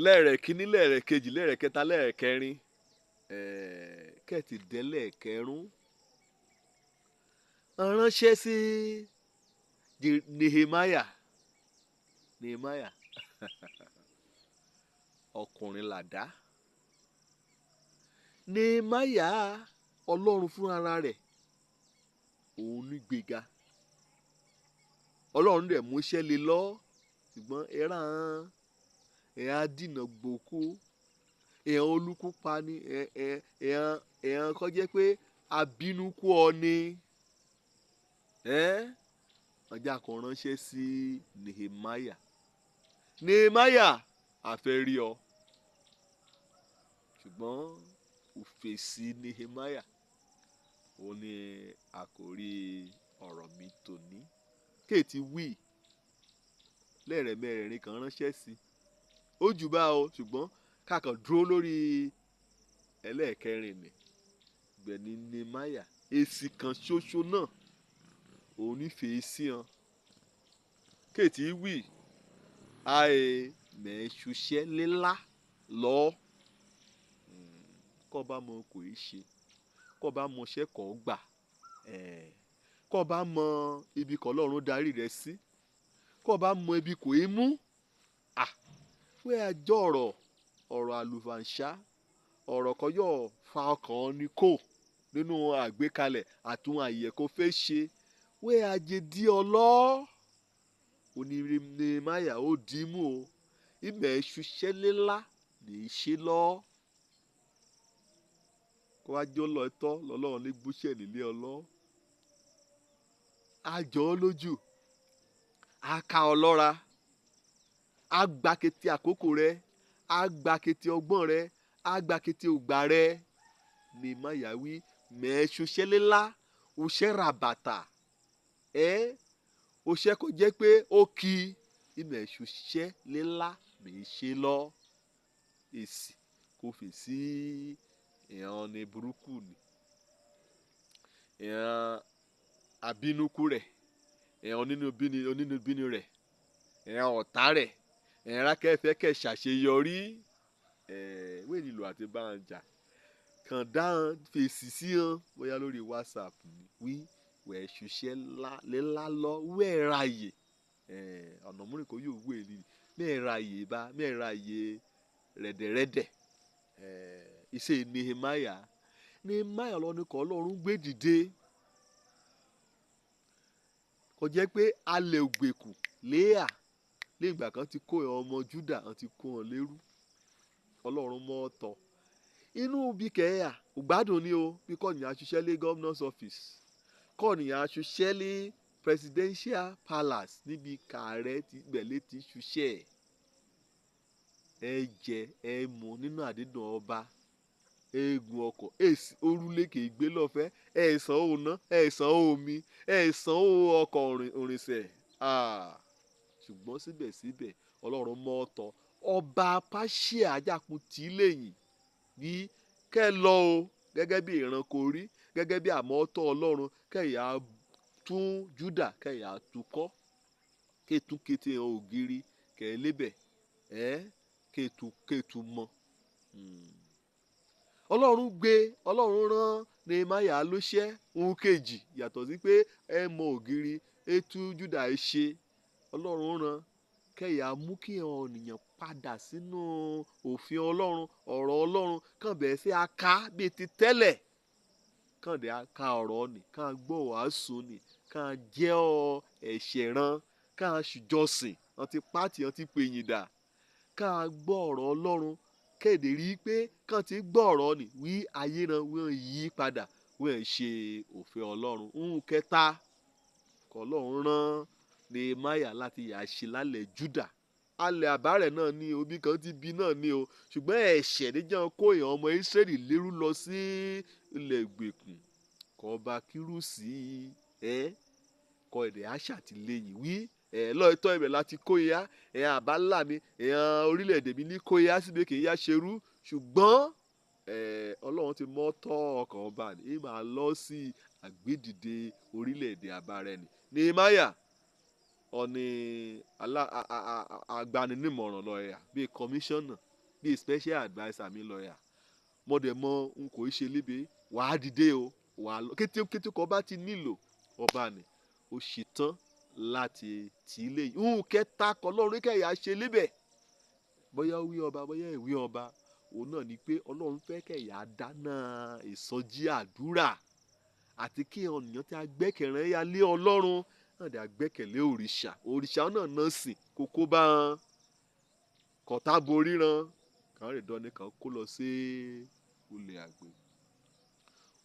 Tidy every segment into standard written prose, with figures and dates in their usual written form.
Lẹ́ẹ̀rẹ̀ kíní, lẹ́ẹ̀rẹ̀ kejì, lẹ́ẹ̀rẹ̀ kẹta, lẹ́ẹ̀rẹ̀ kẹrin, kẹ́ẹ̀tì dẹ́lẹ̀ kẹrún. Ránṣẹ́ sí Nehemiah. Nehemiah ọkùnrin làdá. Nehemiah Ọlọ́run fúnra rẹ̀ òun ní gbéga. Ọlọ́run dẹ̀ mú iṣẹ́ lé lọ, ṣùgbọ́n ẹ̀ràn ẹ̀hán adìnà gbòkó, ẹ̀hán olúkú pa ni, ẹ̀hán kọ́ jẹ́ pé abínúkú ọ ni. Ọjà kan ránṣẹ́ sí Nehemiah. Nehemiah a fẹ́ rí ọ. Ṣùgbọ́n òfèsì Nehemiah òun ni àkòrí ọ̀rọ̀ mi tòní. Kéètì wí lẹ́ẹ̀rẹ̀mẹ́rẹ̀ẹ̀rin kan ránṣẹ́ sí. Ó jù bá o, ṣùgbọ́n ká kàn dúró lórí ẹlẹ́ẹ̀kẹrin ni. Ibẹ̀ ni Nehemiah èsì kan ṣoṣo náà òun ní fèsì hàn. Kéètì wí àì mẹ́ṣuṣẹ́ lílá lọ. Kọ́ bá mọ kò í ṣe, kọ́ bá mọ iṣẹ́ kọ́ gbà, kọ́ bá mọ ibi kọ́ Ọlọ́run darí rẹ sí, kọ́ bá mọ ibi kò í mú. Wẹ́ àjọ ọ̀rọ̀, ọ̀rọ̀ àlùfàǹsá, ọ̀rọ̀ kan yóò fa ọkàn ní kò nínú àgbékalẹ̀ àtún àyè kó fẹ́ ṣe. Wẹ́ ajé dí ọlọ́. Òní Nehemiah ó dì í mú o. Ìmọ̀ ẹ̀ṣuṣẹ́ lílá ní í ṣe lọ. Kó wá jó lọ tọ́ lọ́lọ́run ní gbúṣẹ̀ nílé ọlọ́. A jọ ọ́ lójú. A ka ọ lọ́ra. A gba kété àkókò rẹ. A gba kété ọgbọ́n rẹ. A gba kété ògbà rẹ. Nehemiah wí mẹ́ẹ̀ṣuṣẹ́ lílá, òṣẹ́ ràbàtà. Òṣẹ́ kò jẹ́ pé ó kí ìmọ̀ ẹ̀ṣuṣẹ́ lílá ní í ṣe lọ. Èsì kò fèsì ìhàn ní burúkú ni. Ìhàn abínúkú rẹ̀, ìhàn onínúbíni rẹ̀, ìhàn ọ̀tá rẹ̀, ìhàn rákẹ́fẹ́ kẹ̀ ṣàṣeyọrí. Wé nílò àti bá ń jà. Kàn dáhùn fèsì sí hàn bóyá lórí WhatsApp ni wí wẹ̀ ṣuṣẹ́ lílá lọ wẹ̀ ráyè. Ọ̀nà múrin kò yóò wé ni mẹ́ẹ̀ ráyè bá mẹ́ẹ̀ ráyè rẹ̀dẹ̀rẹ̀dẹ̀. Iṣẹ́ Nehemiah. Nehemiah lọ́ni kọ́ Ọlọ́run gbé dìde. Kò jẹ́ pé alẹ́ ògbèkù léà ní ìgbà kan ti kó ọmọ Júdà wọ́n ti kó wọn lérú. Ọlọ́run mọ́ ọ tọ̀. Inú bí kẹ́hà ògbádùn ni o bí kọ́nìyàn aṣiṣẹ́ lé governor's office, kọ́nìyàn aṣiṣẹ́ lé presidential palace níbi kààrẹ ti gbẹ̀lé ti ṣiṣẹ́. Ẹ jẹ ẹ mu nínú àdídùn ọba, eegun ọkọ̀, èsì orúlé kì í gbé lọ́fẹ̀ẹ́, ẹ san owó ná, ẹ san owó omi, ẹ san owó ọkọ̀ òrìnsẹ̀. Ṣùgbọ́n síbẹ̀síbẹ̀ Ọlọ́run mọ́ ọ tọ̀. Ọba Páṣíà ajákun tí lẹ́yìn bí kẹ́ lọ o gẹ́gẹ́ bí ìranko rí, gẹ́gẹ́ bí àmọ́tọ́ Ọlọ́run kẹ́yà tún Júdà kẹ́yà tún kọ́, kétu kété ògiri kẹ́ lébẹ̀, kétu kétu mọ́. Ọlọ́run gbé, Ọlọ́run rán Nehemiah lóṣẹ́ ohun kejì yàtọ̀ sí pé ẹ mọ ògiri ètú Júdà ṣe. Ọlọ́run rán kẹ́yà mú kí ènìyàn padà sínú òfin Ọlọ́run, ọ̀rọ̀ Ọlọ́run kàn bẹ̀rẹ̀ sí aka bíi ti tẹ́lẹ̀. Kàn dé aka ọ̀rọ̀ ni, kàn gbọ́ wàásù ni, kàn jẹ́ ọ ẹ̀ṣẹ̀ rán, kàn ṣùjọsìn, wọ́n ti pàtì, wọ́n ti pèyìn dà. Kàn gbọ́ ọ̀rọ̀ Ọlọ́run, kéde rí i pé kàn ti gbọ́ ọ̀rọ̀ ni, wí ayé náà wọ́n yí padà, wọ́n ṣe òfin Ọlọ́run. Ohun kẹta, kọ́ Ọlọ́run rán Nehemiah láti yà ṣe lálẹ́ Júdà. Alẹ́ àbárẹ̀ náà ni omi kan ti bí náà ni o. Ṣùgbọ́n ẹ̀ṣẹ̀ níjọ́ kó èèyàn ọmọ Ísírẹ́lì lérú lọ sí ilẹ̀ ìgbèkùn. Kọ́ ọba Kírúsì, kọ́ èdè àṣà ti lẹ́yìn wí. Lọ́ọ̀tọ́ ibẹ̀ láti kó ya, àbálà mi, orílẹ̀-èdè mi ní kó ya síbi kì í yá ṣerú. Ṣùgbọ́n, Ọlọ́run ti mọ́ tọ́ ọkàn ọba ni, èyí máa lọ sí àgbédìde orílẹ̀-èdè àbárẹ̀ ni. Nehemiah Ọ̀ní agbaninímọ̀ràn lọ́ọ̀yà bíi commissioner bíi special adviser mi lọ́ọ̀yà mo dẹ̀ mọ n kò ṣe lébe wàá dìde o wàá lọ kété kété kọ́ bá ti nílò ọba ni ó ṣetán láti tì í lé yìí ń kẹta kọ́ lọ́run kẹyà ṣe lébẹ̀ bóyá ó wí ọba bóyá ìwé ọba òun náà ni pé ọlọ́run fẹ́ kẹyà dáná ìsọjí àdúrà àti kí ọ̀nìyàn tí a gbẹ́kẹ̀rẹ́ ya lé ọlọ́run náà dẹ̀ àgbẹ́kẹ̀lé òrìṣà òrìṣà náà náà sìn kókó bá wọn kọ̀tà borí ran kàn rè dán ni kàn kó lọ sí olè àgbè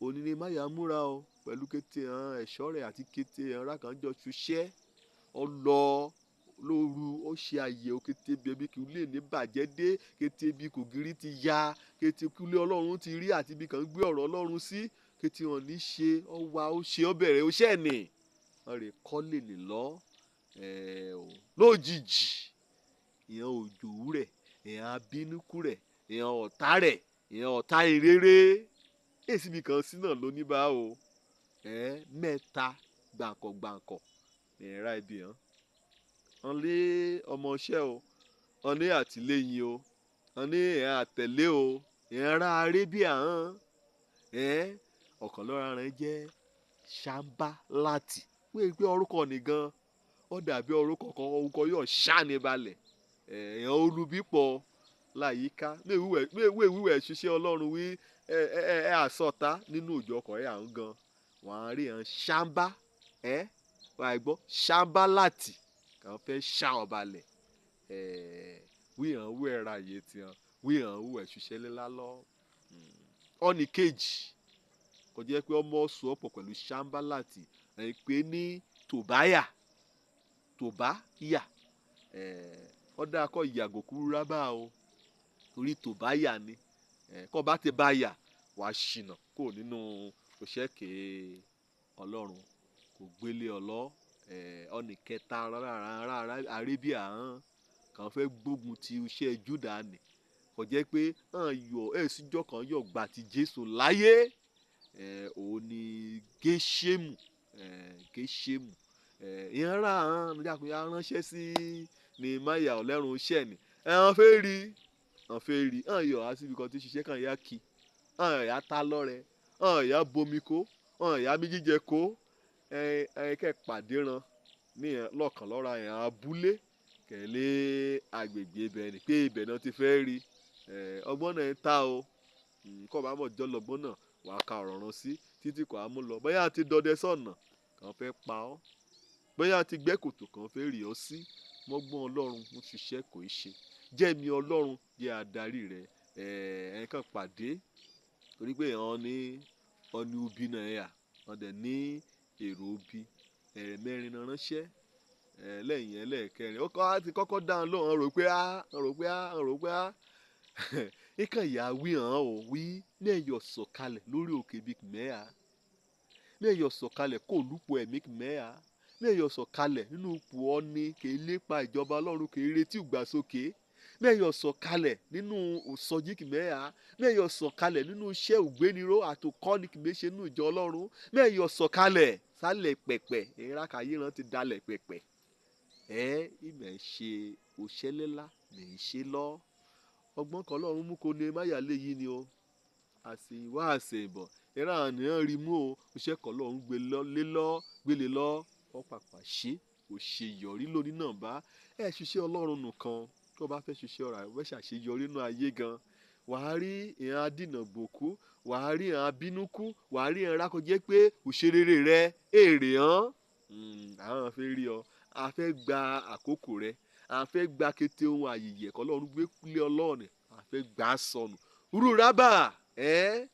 òní ni máyà múra o pẹ̀lú kété hàn ẹ̀ṣọ́ rẹ̀ àti kété hàn rákànjọ ṣiṣẹ́ ọ lọ lóru ó ṣe àyẹ̀wò kété bí ẹbí kí ilé ní bàjẹ́ dé kété bí kògiri ti ya kété kí ilé ọlọ́run ti rí àti ibi kan gbé ọ̀rọ̀ ọlọ́run sí kété wọn ní ṣe ọ wá ó ṣe ọ bẹ̀rẹ̀ ó ṣẹ̀ nì wọn rè kọ́ lè nì lọ lójijì ìyẹn òjò rẹ̀ ìyẹn abínúkú rẹ̀ ìyẹn ọ̀tá rẹ̀ ìyẹn ọ̀tá ìrere èsì ibì kan sí náà ló ní bá o mẹ́ta gbàǹkọ̀gbàǹkọ̀ ìrìnra ibi hàn wọn lé ọmọọṣẹ́ o wọn ní àtìlẹ́yìn o wọn ní ìhàn àtẹ̀lé o ìhàn ará Arábíà hàn ọ̀kan lọ́ra rẹ̀ jẹ́ Ṣámbáláàtì wíwí pé orúkọ nìgan ó dàbí orúkọ kan orúkọ yóò ṣáni balẹ̀ èèyàn olùbípọ̀ láyìíká wíwẹ̀ ṣiṣẹ́ ọlọ́run wí ẹ àsọta nínú òjò ọkọ̀ ẹ̀ à ń gan wọ́n á rí hàn ṣámbá ẹ wàá gbọ́ Ṣámbáláàtì kàn fẹ́ ṣá ọba lẹ̀ wí hàn wí ẹ̀ra yé tiẹ̀ wí hàn wí ẹ̀ṣiṣẹ́ lílá lọ. Ọ̀nì kejì kò jẹ́ pé ọmọ sùn ọ̀pọ̀ pẹ̀lú Ṣámbáláàtì ẹ̀ pé ní Tòbáyà Tòbáyà ọ̀dà kọ́ ìyàgò kúrú rábà o torí Tòbáyà ni kọ́ bá ti bá yà wàá ṣìnà kó nínú òṣèké ọlọ́run kò gbélé ọlọ́ ọ̀nì kẹta rárá Arábíà hàn kàn fẹ́ gbógun ti iṣẹ́ Júdà ni kò jẹ́ pé hàn yọ èsìjọ́ kan yọ gbà ti Jésù láyé òun ni Géṣémù Géṣémù ìyẹn rà hàn níjàkúnyà ránṣẹ́ sí ní máyà ọ̀lẹ́run iṣẹ́ ni hàn fẹ́ rí hàn fẹ́ rí hàn yọ á síbi kan tí ṣiṣẹ́ kan yá kí hàn yá ta lọ́rẹ hàn yá bomi kó hàn yá mi jíjẹ kó ẹ kẹ́ pàdé ran ní lọ́kàn lọ́ra ẹ̀ abúlé kẹ̀lé agbègbè ibẹ̀ ni pé ibẹ̀ náà ti fẹ́ rí ọgbọ́n náà ń ta o kọ́ bá mọ̀ jọ́ lọ́gbọ́n náà wàá ka ọ̀rọ̀ rán sí títí kò á mú lọ bóyá ti dọdẹ sọ̀nà kàn fẹ́ pa ọ́ bóyá ti gbẹ́ kòtò kàn fẹ́ rì ọ́ sí mọ́gbọ́n ọlọ́run ń ṣiṣẹ́ kò í ṣe jẹ́mi ọlọ́run jẹ́ adarí rẹ̀ ẹ̀ kàn pàdé torí pé àwọn ní ọ̀nì ubi náà yà wọ́n dẹ̀ ní èrò ubi ẹ̀rẹ̀mẹ́rin náà ránṣẹ́ lẹ́yìn ẹlẹ́ẹ̀kẹrin ó kọ́ á ti kọ́kọ́ dáhùn lóhùn rò pé á rò pé á rò pé á nǹkan ìyá wí hàn ó wí mẹ́yọ̀ sọ̀kalẹ̀ lórí òkè bíi mẹ́à mẹ́yọ̀ sọ̀kalẹ̀ kó lùpọ̀ ẹ̀mí mẹ́à mẹ́yọ̀ sọ̀kalẹ̀ nínú ipò ọ̀ni kì í lépa ìjọba ọlọ́run kì í retí ìgbàsókè mẹ́yọ̀ sọ̀kalẹ̀ nínú ìsọjí kìmẹ́à mẹ́yọ̀ sọ̀kalẹ̀ nínú iṣẹ́ ògbéniró àtòkọ́ni kìmẹ́ṣe nínú ìjọ ọlọ́run mẹ́yọ̀ sọ̀kalẹ̀ sálẹ̀ pẹ̀pẹ̀ ìrákàyíran ti dalẹ̀ pẹ̀pẹ̀ ẹ ìmẹ̀ ṣe òṣèlélá lè ṣe lọ ọgbọ́n kan ọlọ́run mú kó ní máyà léyìí ni o àṣeyìnwá àṣeyìnbọ̀ ìran àníyàn rí mú o iṣẹ́ kan ọlọ́run gbélé lọ wọ́n pàpà ṣe òṣèyọrí lónìí náà bá ẹ ṣiṣẹ́ ọlọ́run nìkan tó bá fẹ́ ṣiṣẹ́ ọ̀rọ̀ àìwẹ́ ṣàṣeyọrí nínú ayé gan wàá rí ìran adínàgbòkú wàá rí ìran abínúkú wàá rí ìran rákọjẹ́ pé òṣèré rẹ èrè hàn àwọn fẹ́ rí ọ a fẹ́ gba àkókò rẹ a fẹ́ gba kété ohun àyèyè ẹ̀kọ́ ọlọ́run gbé lé ọlọ́run a fẹ́ gbà á sọnù rú rábà ẹ́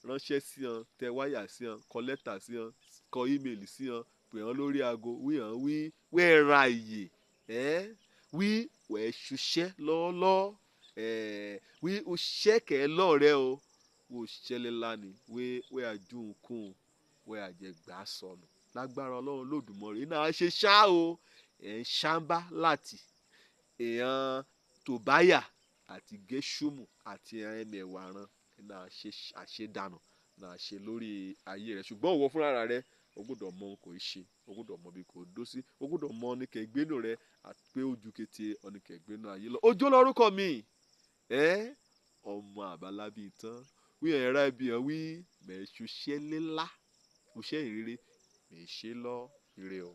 ránṣẹ́ sí wọn tẹ wáyà sí wọn kọ lẹ́tà sí wọn kọ ímeèlì sí wọn pè wọn lórí aago wí hàn wí wẹ́ẹ̀ ra ìyè ẹ́ wí wẹ́ẹ̀ ṣiṣẹ́ lọ́ọ́lọ́ ẹ̀ wí oṣẹ́ kẹ́ lọ́ọ̀rẹ́ o wò ṣẹlẹ̀ lánìí wí wẹ́ẹ̀ àjùnkùn wẹ́ẹ̀ àjẹgbà sọnù lágbára ọlọ́run lódùmarè iná ṣe ṣá o ẹ̀ ń ṣáńbá láti èèyàn tòbáyà àti gẹ́ṣúmù àti ẹ̀mẹ̀wà ran iná àṣedànù náà ṣe lórí ayé rẹ̀ ṣùgbọ́n òwò fúnra rẹ̀ O gbọ́dọ̀ mọ ohun kò í ṣe, o gbọ́dọ̀ mọ bí kò dó sí, o gbọ́dọ̀ mọ oníkẹ́ ìgbénu rẹ àti pé ojú kété oníkẹ́ ìgbénu ayé lọ. Ojú lórúkọ mi ẹ ọmọ àbálábí tán wí ẹ̀rọ ibi hàn wí mẹ̀ṣuṣẹ́ lélá òṣẹ́ ìrere mẹ̀ṣẹ́ lọ ire o.